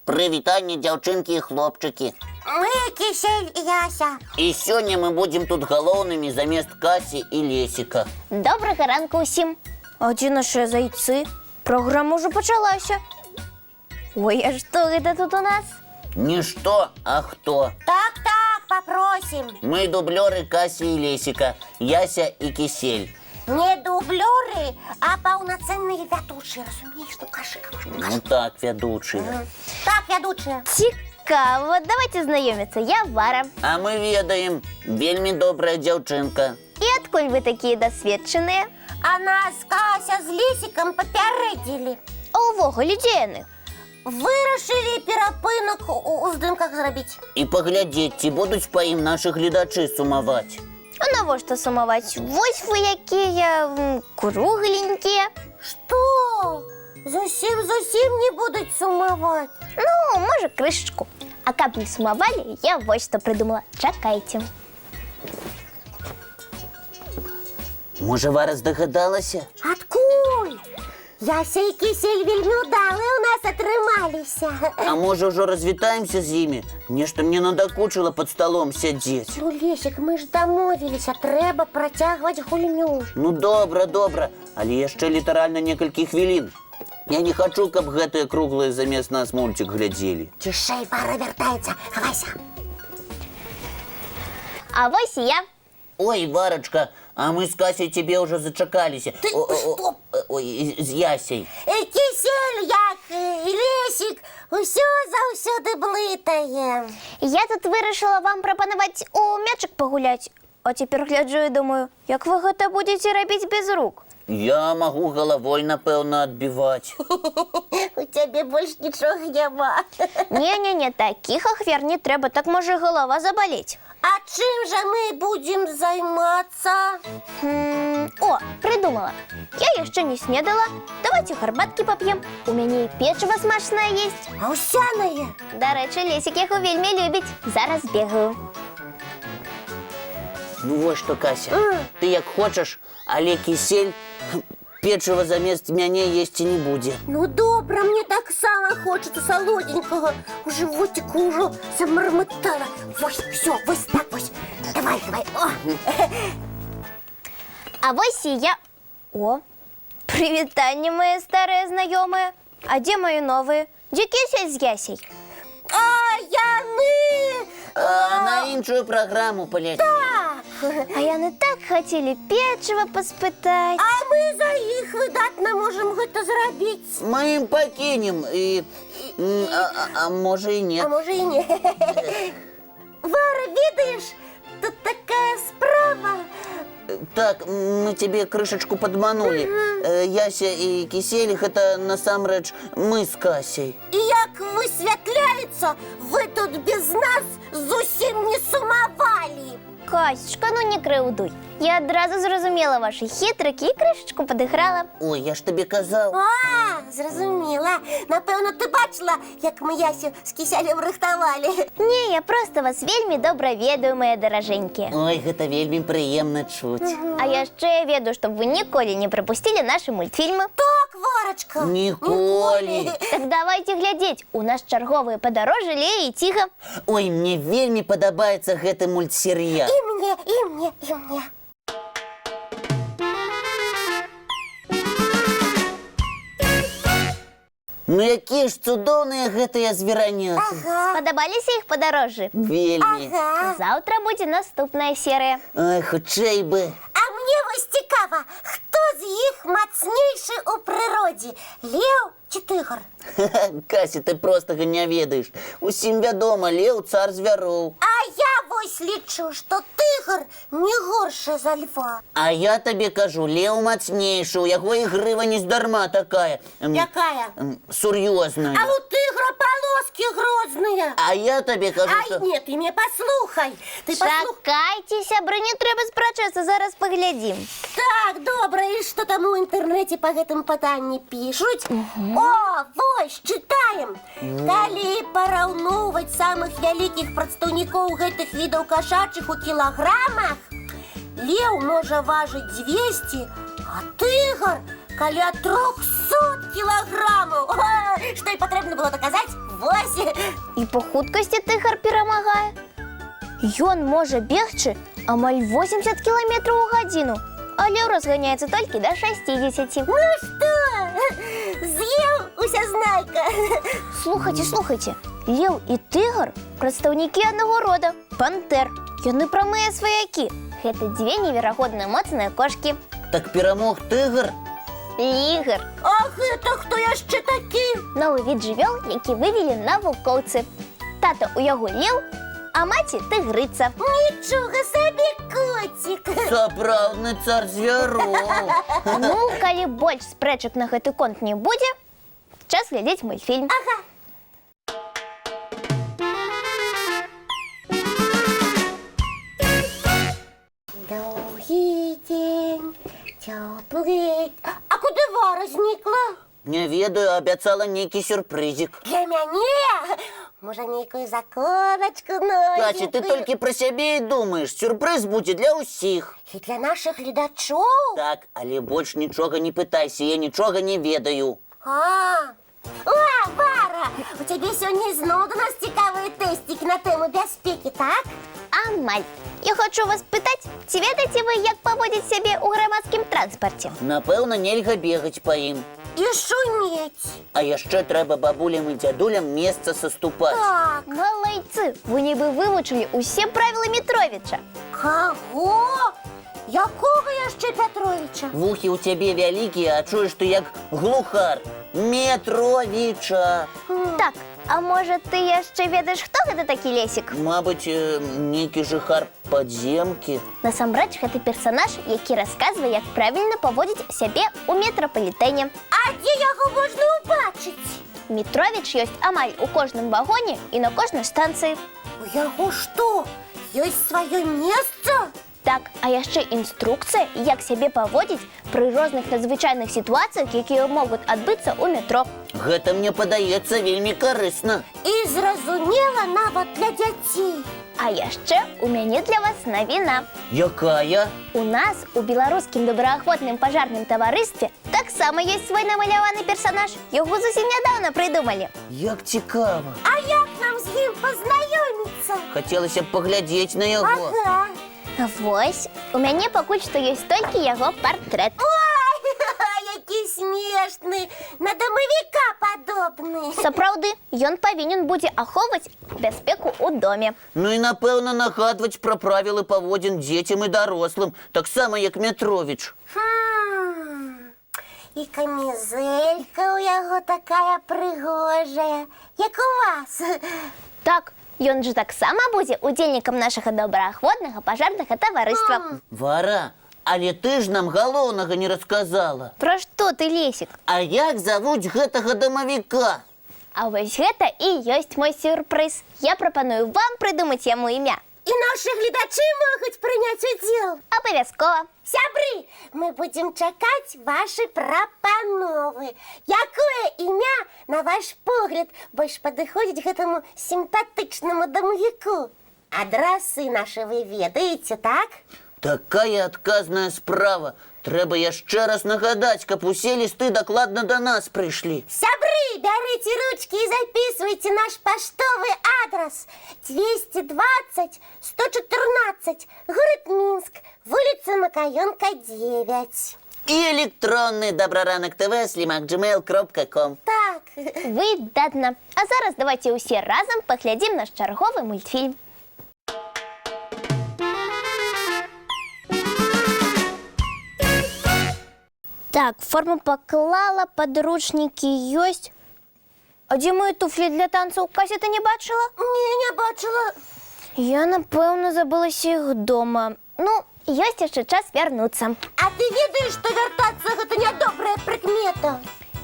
Прывітанне, дзяўчынкі і хлопчыкі. Мы Кісель і Яся. І сёння мы будзем тут галоўнымі замест Касі і Лесіка. Добрага ранку ўсім. А дзе нашы зайцы? Праграма ўжо пачалася. Ой, а што гэта тут у нас? Не што, а хто. Так, так, папросім. Мы дублёры Касі і Лесіка, Яся і Кісель. Не дублёры, а паўнацэнныя вядучыя, разумееш, ну кажы, кажы. Ну так, вядучыя. Так, вядучыя. Цікава, давайте знаёміцца. Я Вара. А мы ведаем, вельмі добрая дзяўчынка. І адкуль вы такія дасведчаныя? А нас Кася з Лесікам папярэдзілі. А ўвогуле дзе яны? Вырашылі перапынак у здымках зрабіць. І паглядзець, ці будуць па ім нашы гледачы сумаваць. А навошта сумаваць? Вось вы якія кругленькія. Што? Зусім, зусім не будуць сумаваць. Ну, можа, крышачку. А каб не сумавалі, я вось што прыдумала. Чакайце. Можа, Вара здагадалася? Адкуль? Яся і Кісель вельмі удалыя ў нас атрымаліся. А можа, ўжо развітаемся з імі? Нешта мне надакучыла пад сталом сядзець. Ну, Лесік, мы ж дамовіліся, трэба працягваць гульню. Ну добра, добра, але яшчэ літаральна некалькі хвілін. Я не хачу, каб гэтыя круглыя замест нас мульцік глядзелі. Цішэй, Вара вяртаецца. Хавайся. А вось і я. Ой, Варачка, а мы з Касяй цябе ўжо зачакаліся. Ты О, о, што? Ой, з Ясей. Кісель, як і Лесік, усё заўсёды блытае. Я тут вырашыла вам прапанаваць у мячык пагуляць. А цяпер гляджу і думаю, як вы гэта будзеце рабіць без рук? Я магу галавой, напэўна, адбіваць. У цябе больш нічога няма. Не-не-не, такіх ахвяр не трэба, так можа галава забалець. А чым жа мы будзем займацца? О, прыдумала. Я яшчэ не снедала. Давайте гарбаткі пап'ем. У мяне і печыва смачнае есть. Аўсянае. Дарэчы, Лесік яго вельмі любіць. Зараз бегаю. Ну вось што, Кася, ты як хочаш, але Кісель печыва замест мяне есці не будзе. Ну добра, мне таксама хочацца салодзенькага. У жывоціку ўжо замармытала. Вось, всё, вось так вось. Давай, давай. О. А вось і я. О, прывітанне, мае старыя знаёмыя. А дзе мае новыя? Дзе Кісель з Ясей? А яны! А на іншую праграму паляцелі. А яны так хацелі печыва паспытаць. А мы за іх выдатна можам гэта зрабіць. Мы ім пакінем і а можа і не. А можа і не. Вара, ведаеш, тут такая справа. Так, мы цябе крышачку падманулі. Яся і Кісель гэта насамрэч мы з Касяй. І як высвятляецца, вы тут без нас зусім не сумавалі. Касечка, ну не крыўдуй. Я адразу зразумела вашы хітрыкі і крышачку падыграла. Ой, я ж табе казаў. А, зразумела. Напэўна, ты бачыла, як мы Ясю з Кіселем рыхтавалі. Не, я проста вас вельмі добра ведаю, мае даражэнькія. Ой, гэта вельмі прыемна чуць. А яшчэ я ведаю, што вы ніколі не прапусцілі нашы мультфільмы. Так, Варачка. Ніколі. Так давайте глядзець. У нас чарговыя падарожжы Леі і Ціга. Ой, мне вельмі падабаецца гэты мультсерыял. І мне, і мне, і мне. Ну якія ж цудоўныя гэтыя звераняты. Ага. Спадабаліся іх падарожжы? Вельмі. Ага. Заўтра будзе наступная серыя. Ой, хутчэй бы. А мне вось цікава, хто з іх мацнейшы ў прыродзе? Леў ці тыгр? Кася, ты простага не ведаеш. Усім вядома, леў цар звяроў. А я вось лічу, што тыгр не горшы за льва. А я табе кажу, леў мацнейшы, у яго і грыва нездарма такая. Якая? Сур'ёзная. А у тыгра палоскі грозныя. А я табе кажу, Ай, што... не, ты мне паслухай. Ты паслухай. Чакайце, сябры, не трэба спрачацца, зараз паглядзім. Так, добра, і што там у інтэрнэце па гэтым пытанні пішуць? О, вось, чытаем. Калі параўноўваць самых вялікіх прадстаўнікоў гэтых відаў кашачых у кілаграмах, леў можа важыць 200, а тыгр каля 300. 500 кілаграмаў! О, што і патрэбна было даказаць? Вось! І па хуткасці тыгр перамагае. Ён можа бегчы амаль 80 кіламетраў у гадзіну, а леў разганяецца толькі да 60. Ну што? З'еў усязнайка! Слухайце, слухайце, леў і тыгр прадстаўнікі аднаго рода, пантэр. Яны прамыя сваякі. Гэта дзве неверагодна моцныя кошкі. Так перамог тыгр? Лігр. А гэта хто яшчэ такі? Новы від жывёл, які вывелі навукоўцы. Тата ў яго леў, а маці тыгрыца. Нічога сабе коцік! Сапраўдны цар звяроў. Ну, калі больш спрэчак на гэты конт не будзе, час глядзець мультфільм. Ага. Доўгі дзень, цёплы. А куды Вара знікла? Не ведаю, абяцала нейкі сюрпрызік. Для мяне? Можа, нейкую заколачку Каця, ты новенькую? толькі пра сябе і думаеш. Сюрпрыз будзе для ўсіх. І для нашых гледачоў? Так, але больш нічога не пытайся, я нічога не ведаю. А, о, Вара, у цябе сёння ізноў да нас цікавыя тэсцікі на тэму бяспекі, так? Амаль. Я хачу вас пытаць, ці ведаеце вы, як паводзіць сябе ў грамадскім транспарце? Напэўна, нельга бегаць па ім. І шумець. А яшчэ трэба бабулям і дзядулям месца саступаць. Так. Малайцы, вы нібы вывучылі ўсе правілы Мітровіча. Каго? Якога яшчэ Пятровіча? Вухі ў цябе вялікія, а чуеш ты як глухар. Метровіча. Так, а можа ты яшчэ ведаеш, хто гэта такі, Лесік? Мабыць, нейкі жыхар падземкі. Насамрэч гэта персанаж, які расказвае, як правільна паводзіць сябе ў метрапалітэне. А дзе яго можна ўбачыць? Мітровіч ёсць амаль у кожным вагоне і на кожнай станцыі. У яго што? Ёсць сваё месца? Так, а яшчэ інструкцыя, як сябе паводзіць пры розных надзвычайных сітуацыях, якія могуць адбыцца ў метро. Гэта мне падаецца вельмі карысна. І зразумела нават для дзяцей. А яшчэ у мяне для вас навіна. Якая? У нас у беларускім добраахвотным пажарным таварыстве таксама ёсць свой намаляваны персанаж. Яго зусім нядаўна прыдумалі. Як цікава. А як нам з ім пазнаёміцца? Хацелася б паглядзець на яго. Ага. Вось, у мяне пакуль што ёсць толькі яго партрэт. Ой, які смешны, на дамавіка падобны. Сапраўды, ён павінен будзе ахоўваць бяспеку ў доме. Ну і напэўна нагадваць пра правілы паводзін дзецям і дарослым, таксама як Мятровіч. Хм. І камізэлька ў яго такая прыгожая, як у вас. Так, ён жа таксама будзе удзельнікам нашага добраахвотнага пажарнага таварыства. Вара, але ты ж нам галоўнага не расказала. Пра што ты, Лесік? А як завуць гэтага дамавіка? А вось гэта і ёсць мой сюрпрыз. Я прапаную вам прыдумаць яму імя. І нашы гледачы могуць прыняць удзел. Абавязкова. Сябры, мы будзем чакаць вашы прапановы. Якое імя, на ваш погляд, больш падыходзіць гэтаму сімпатычнаму дамавіку? Адрасы нашы вы ведаеце, так? Такая адказная справа. Трэба яшчэ раз нагадаць, каб усе лісты дакладна да нас прыйшлі. Сябры, бярыце ручкі і запісвайце наш паштовы адрас. 220 114, город Минск, вуліца Макаёнка, 9. І электронны добраранак ТВ слімак gmail.com. Так. Выдатна. А зараз давайте ўсе разам паглядзім наш чарговы мультфільм. Так, форму паклала, падручнікі ёсць. А дзе мае туфлі для танцаў? Кася, ты не бачыла? Не, не бачыла. Я, напэўна, забылася іх дома. Ну, ёсць яшчэ час вярнуцца. А ты ведаеш, што вяртацца гэта нядобрая прыкмета?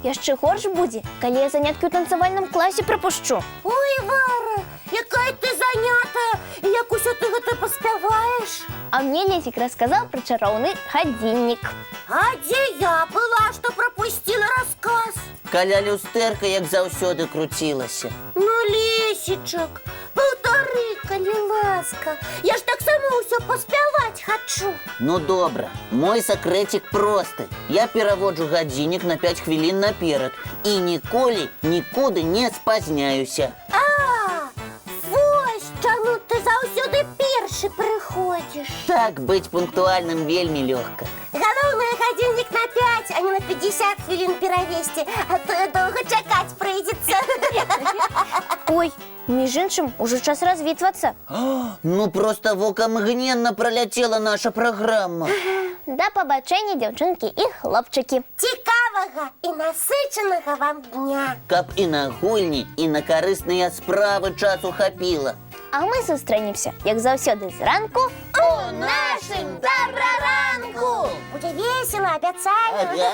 Яшчэ горш будзе, калі я заняткі ў танцавальным класе прапушчу. Ой, Вара, якая ты занятая, і як усё ты гэта паспяваеш? А мне Лесік расказаў пра чароўны гадзіннік. А дзе я была, што прапусціла расказ? Каля люстэрка, як заўсёды, круцілася. Ну, Лесічак, паўтары, калі Калі ласка, я ж таксама ўсё паспяваць хачу. Ну добра, мой сакрэцік просты. Я пераводжу гадзіннік на 5 хвілін наперад і ніколі нікуды не спазняюся. А, вось чаму ты заўсёды першы прыходзіш. Так быць пунктуальным вельмі лёгка. Галоўнае, гадзіннік на 5, а не на 50 хвілін перавесці, а то доўга чакаць прыйдзецца. Ой, між іншым, ужо час развітвацца. Ну проста вокамгненна праляцела наша праграма. Да пабачэння, дзяўчынкі і хлопчыкі. Цікавага і насычанага вам дня. Каб і на гульні, і на карысныя справы часу хапіла. А мы сустрэнемся, як заўсёды зранку, у нашым Дабраранку! Будзе весела, абяцаю. Ага.